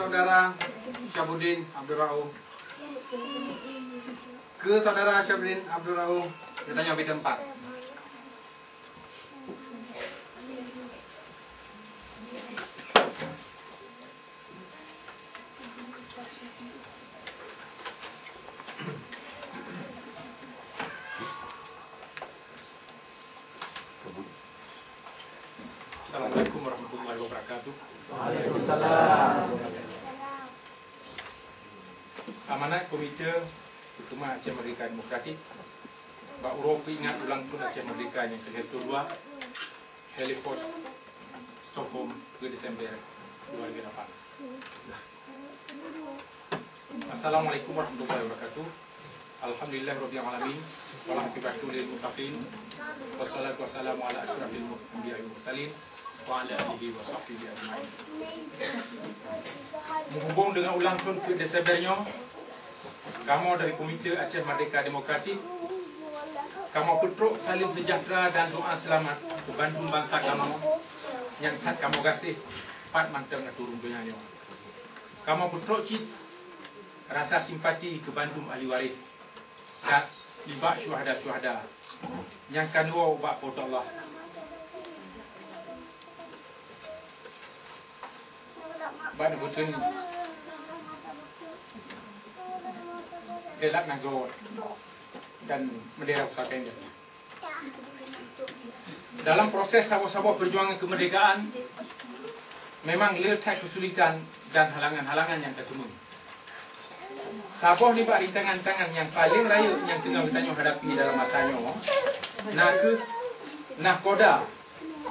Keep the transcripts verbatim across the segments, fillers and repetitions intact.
Saudara Syabudin Abdul Rauf. Keu Saudara Syabudin Abdul Rauf, geutanyoe bidang empat. Assalamualaikum warahmatullahi wabarakatuh. Amanat Komite Hukuman Aceh Merdeka Demokratik bak uroe peuingat ulang thon Aceh Merdeka nyang keu lhèe ploh dua, Hällefors, Stockholm, dua Desember dua ribu lapan. Assalamualaikum warahmatullahi wabarakatuh. Alhamdulillahirabbil alamin. Wal aqibatu lil muttaqin. Wassalatu wassalamu ala asyrafil anbiya'i wal mursalin wa ala alihi wa sahbihi ajma'in. Meuhubong deungon ulang thon peuet Desember nyoe, kamoe dari Komite Aceh Merdeka Demokratik, kamoe peutrok saleuem seujahteura dan doa seulamat keu bandum bansa kamoe nyang that kamoe gaséh pat mantong ateueh rhueng donya nyoe. Kamoe peutrok cit rasa simpati keu bandum ahli waréh dan nibak syuhada-syuhada nyang ka neuwoe ubak Po teu Allah. Bak neubeutôi galak nanggroe dan meudera pusaka indah. Dalam proses saboh-saboh peujuangan keumeurdekaan, memang le that keusulitan dan halangan-halangan nyang teuteumé. Saboh nibak rintangan-rintangan nyang paleng rayeuk nyang teungoh geutanyoe hadapi dalam masa nyoe, na kheueh nahkoda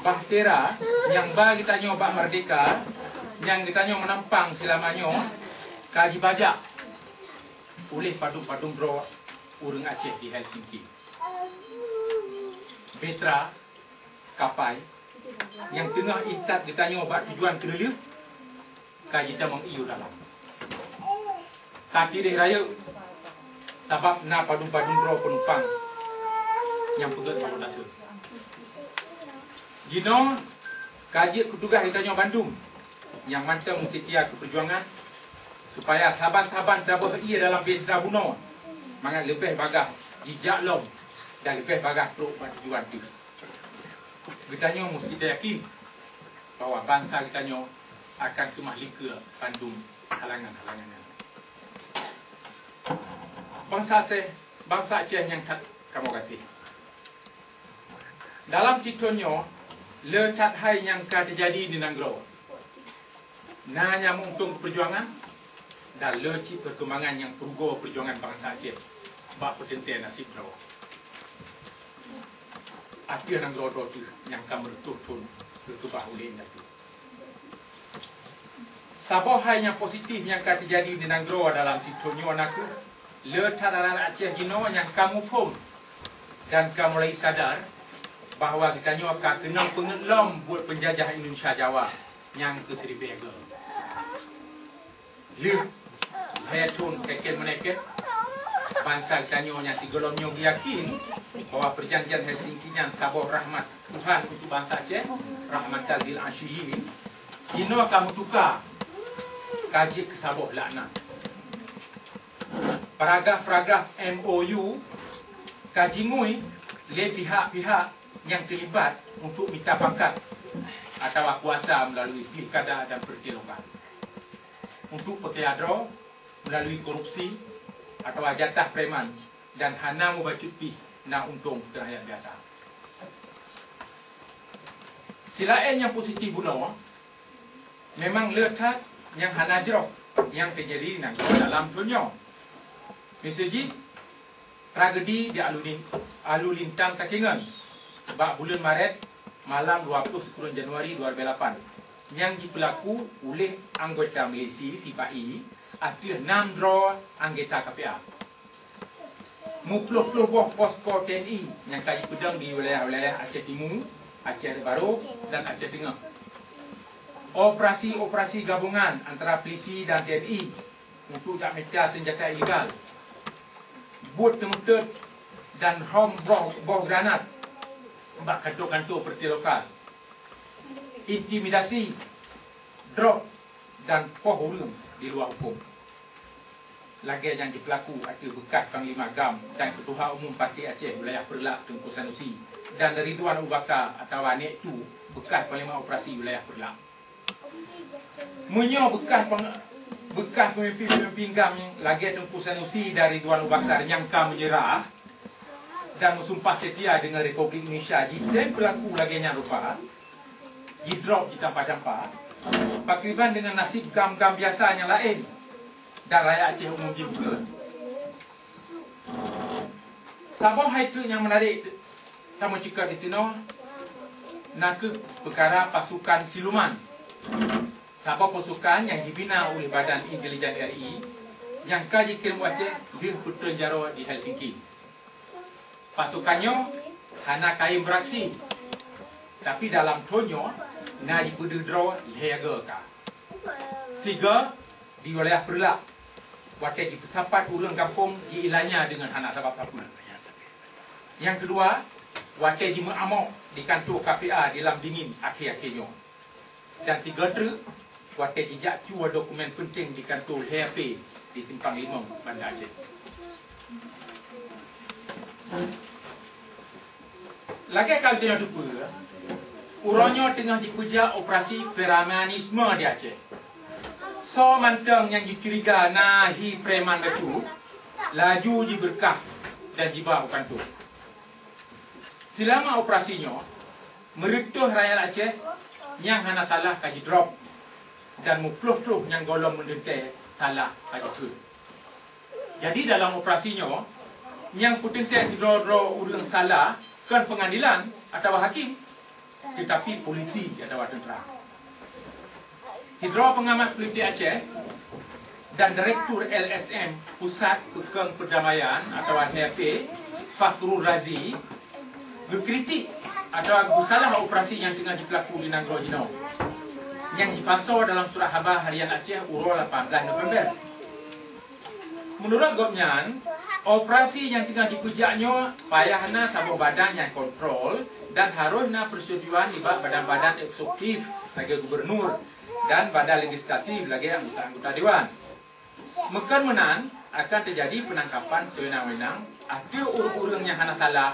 bahtera nyang ba geutanyoe bak merdeka, nyang geutanyoe meunampang seulama nyoe, ka jibajak uléh padum-padum droe ureuëng Aceh di Helsinki. Bahtera kapai nyang teungoh intat geutanyoe bak tujuan keuneulheueh ka jitamong ié dalam. Ka tireh rayeuk sabab na padum-padum droe peunumpang nyang peugét sabotase. Jinoe ka jeuet keu tugaih geutanyoe bandum nyang mantong meuseutia keu peujuangan, supaya saban-saban taböh ié dalam bahtera bunoe mangat leubeh bagaih jijak lom dan leubeh bagaih trok bak tujuan teuh. Geutanyoe musti tayakin bahwa bansa geutanyoe akan keumah likeu bandum halangan-halangan nyan. Bansa Aceh, bansa Aceh nyang that kamoe gaséh. Dalam sithon nyoe, le that hai nyang ka teujadi di nanggroe. Na nyang meuuntông peujuangan, dan le cit peukeumangan nyang peurugoe peujuangan bansa Aceh bak peuteuntée naseb droe. Ateueh nanggroe droe teuh nyang ka meureutoh thon geukeubah ulée indatu. Saboh hai nyang positif nyang ka teujadi di nanggroe dalam sithon nyoe na kheueh le that rakyat Aceh jinoe nyang ka muphom dan ka mulai sadar bahwa geutanyoe ka keunong peungét lom buet peunjajah Indonesia Jawa nyang keusiribée goe. Lheueh lhée thon teuken meuneuken, bansa geutanyoe nyang sigohlom nyoe geuyakin bahwa peujanjian Helsinki nyan saboh rahmat Tuhan untuk bansa Aceh, rahmatan lil asyiyin, jinoe ka meutuka ka jeuet keu saboh laknat. Paragraf-paragraf M O U ka jingui lé pihak-pihak nyang teulibat untuk mita pangkat atawa kuasa meulalu pilkada dan partai lokal, untuk peukaya droe meulalu korupsi atawa jatah preman dan hana mubacut pih na untông keu rakyat biasa. Silaén nyang positif bunoe, memang le that nyang hana jroh nyang teujadi di nanggroe dalam thon nyoe. Miseue jih, tragedi di Alulin-, Alulintang Takengon bak buleuen Maret malam dua ploh sikureueng Januari dua ribu lapan nyang jipeulaku uléh anggota milisi sipa-i ateueh nam droe anggota K P A. Muploh-ploh boh posko T N I nyang ka jipeudong di wilayah-wilayah Aceh Timu, Aceh Barô, dan Aceh Teungoh. Operasi-operasi gabungan antara pulisi dan T N I untuk jak mita seunjata ilegal, buet teumeuteut dan hom boh, boh granat bak kanto-kanto partai lokal, intimidasi, drop, dan poh ureuëng di luwa hukôm. Lagée nyang jipeulaku ateueh beukaih Panglima GAM dan Keutuha Umum Partai Aceh Wilayah Peureulak Teungku Sanusi dan Ridwan Abu Bakar atawa Nek Tu, beukaih Panglima Operasi Wilayah Peureulak. Meunyoe beukaih peng-, beukaih peumimpén-peumimpén GAM lagée Teungku Sanusi dan Ridwan Abu Bakar nyang ka meunyeurah dan meusumpah seutia deungon Republik Indonesia jitem peulaku lagée nyan rupa, jidrop jitampa-tampa, pakriban deungon naseb GAM-GAM biasa nyang laén dan rakyat Aceh umum jih ukeue? Saboh hai treuk nyang meunarek tameucikap disinoe nakeuh peukara pasukan siluman. Saboh pasukan nyang jibina uléh Badan Intelijen R I nyang ka jikirém u Aceh lheueh peutrön jaroe di Helsinki. Pasukan nyoe hana kayém beuraksi, tapi dalam thon nyoe na jipeudeuh droe lhée goe ka. Sigoe di wilayah Peureulak, watée jipeusapat ureuëng gampông jiilanya deungon hana sabab sapeue. Nyang keudua, watée jimeuamok di kantô K P A di Lam Dingin akhé-akhé nyoe. Dan sigoe treuk, watée jijak cuwa dokumen peunteng di kantô L H A P di Simpang Limong, Banda Aceh. Lagée ka lheueh teupeue, uroe nyoe teungoh jipeujak operasi premanisme di Aceh. Soe mantong nyang jicuriga na hi preman bacut, laju jibeureukat dan jiba u kantô. Silama operasi nyoe, meureutoh rakyat Aceh nyang hana salah ka jidrop, dan muploh-ploh nyang gohlom meudeuntée salah ka jikheun. Jadi, dalam operasi nyoe, nyang peuteuntée sidroe-droe ureuëng salah kon peungadilan atawa hakém, teutapi polisi atawa teuntra. Sidroe peungamat politik Aceh dan Direktur L S M Pusat Peukong Peurdamaian atawa L H A P, Fakhrul Razi, geukritik atawa geusalah operasi nyang teungoh jipeulaku di nanggroe jinoe, nyang jipasoe dalam surat haba harian Aceh uroe lapan belas November. Meunurot gobnyan, operasi nyang teungoh jipeujak nyoe payah na saboh badan nyang kontrol dan harôh na peusetujuan nibak badan-badan eksekutif lagée gubunur dan badan legislatif lagée anggota-anggota dewan. Meukon meunan, akan teujadi peunangkapan siweunang-weunang ateueh ureuëng-ureuëng nyang hana salah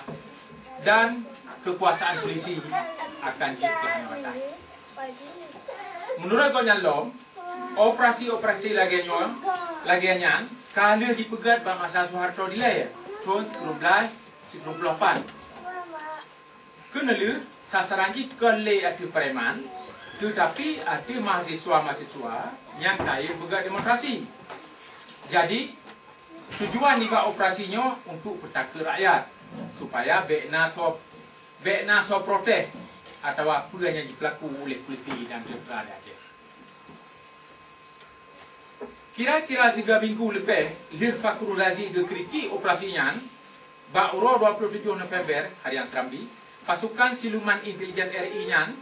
dan keukuasaan polisi akan jeuet keu hana batai. Meunurot gobnyan lom, operasi-operasi lagée nyoe, lagée nyan ka lheueh jipeugét bak masa Soeharto dilée thon sikureueng blaih sikureueng ploh lapan. Keuneulheueh sasaran jih kon lé ateueh preman, teutapi ateueh mahasiswa-mahasiswa nyang kayém peugét demonstrasi. Jadi, tujuan nibak operasi nyoe untuk peutakot rakyat, supaya bék na soe, bék na soe protes atawa peue nyang jipeulaku uléh polisi dan teuntra di Aceh. Kira-kira siga minggu leubeh lheueh Fakhrul Razi geukritik operasi nyan, bak uroe dua puluh tujoh November, harian Serambi, pasukan siluman intelijen R I nyan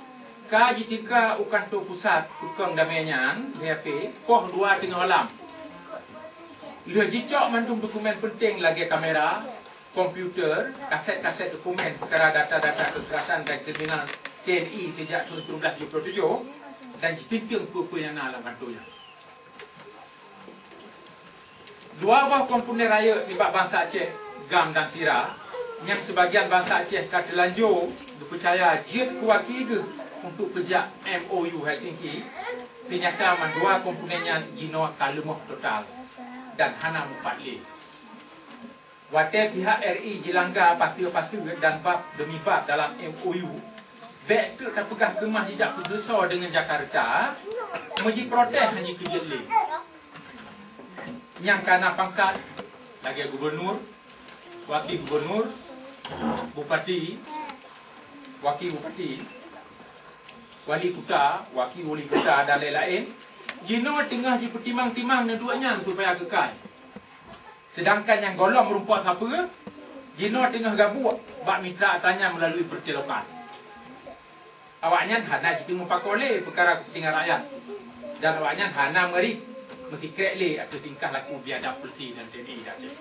ka jiteuka u kantô pusat peukong damé nyan, L H A P, poh dua teungoh malam. Lheueh jicok mandum dokumen peunteng lagée kamera, komputer, kaset-kaset dokumen peukara data-data keukerasan dan kriminal T N I sejak tahun seribu sembilan ratus tujuh puluh tujuh dan jiteunteng peue-peue nyang na lam kantô nyan. Dua boh komponen rayeuk nibak bansa Aceh, GAM dan SIRA, nyang seubagian bansa Aceh ka teulanjô geupeucaya jeuet keu waki geuh untuk peujak M O U Helsinki, teunyata mandua komponen nyan jinoe ka leumoh total dan hana mupat lé. Watée pihak R I jilangga paseue-paseue dan bab deumi bab dalam M O U, bék teuk tapeugah keumah jijak peuseuleusoe deungon Jakarta, meujiprotes hana keu jeuet lé. Nyang ka na pangkat lagée gubunur, waki gubunur, bupati, waki bupati, wali kuta, waki wali kuta dan laén-laén, jinoe teungoh jipeutimang-timang neuduek nyan supaya keukai. Seudangkan nyang gohlom meurumpok sapeue, jinoe teungoh gabuk bak mitra atra nyan meulalui peureuté lokal. Awaknyan hana jiteumeupakoe lé peukara keupeuntengan rakyat, dan awaknyan hana meuri meusikrek lé ateueh tingkah laku biadab polisi dan T N I di Aceh.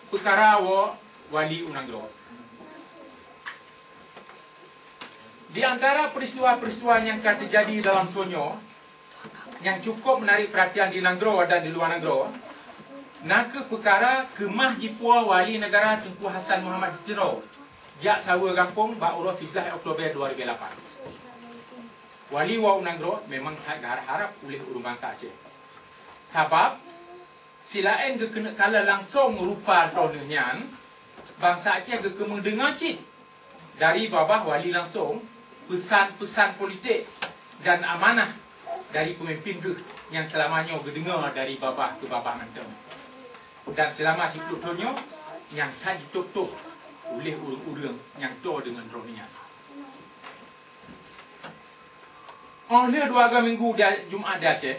Peukara woe wali u nanggroe. Di antara peristiwa-peristiwa nyang ka teujadi dalam thôn nyoe, nyang cukup menarik perhatian di nanggroe dan di luwa nanggroe, na kheueh peukara keumah jipuwoe Wali Negara Teungku Hasan Muhammad di Tiro jak saweue gampông bak uroe siblaih Oktober dua ribu lapan. Wali woe u nanggroe memang that geuharab-harab uleh ureuëng bansa Aceh. Sabab, silaén geukeuneuk kalon langsong rupa droeneueh nyan, bansa Aceh geukeumeung deungoe cit dari babah wali langsong peusan-peusan politik dan amanah dari peumimpin geuh nyang seulama nyoe geudeungoe dari babah keu babah mantong. Dan seulama siploh thôn nyoe nyang that jitôb-tôb uleh ureuëng-ureuëng nyang toe deungon droeneueh nyan. Óh lheueh dua ga minggu di Jumat di Aceh,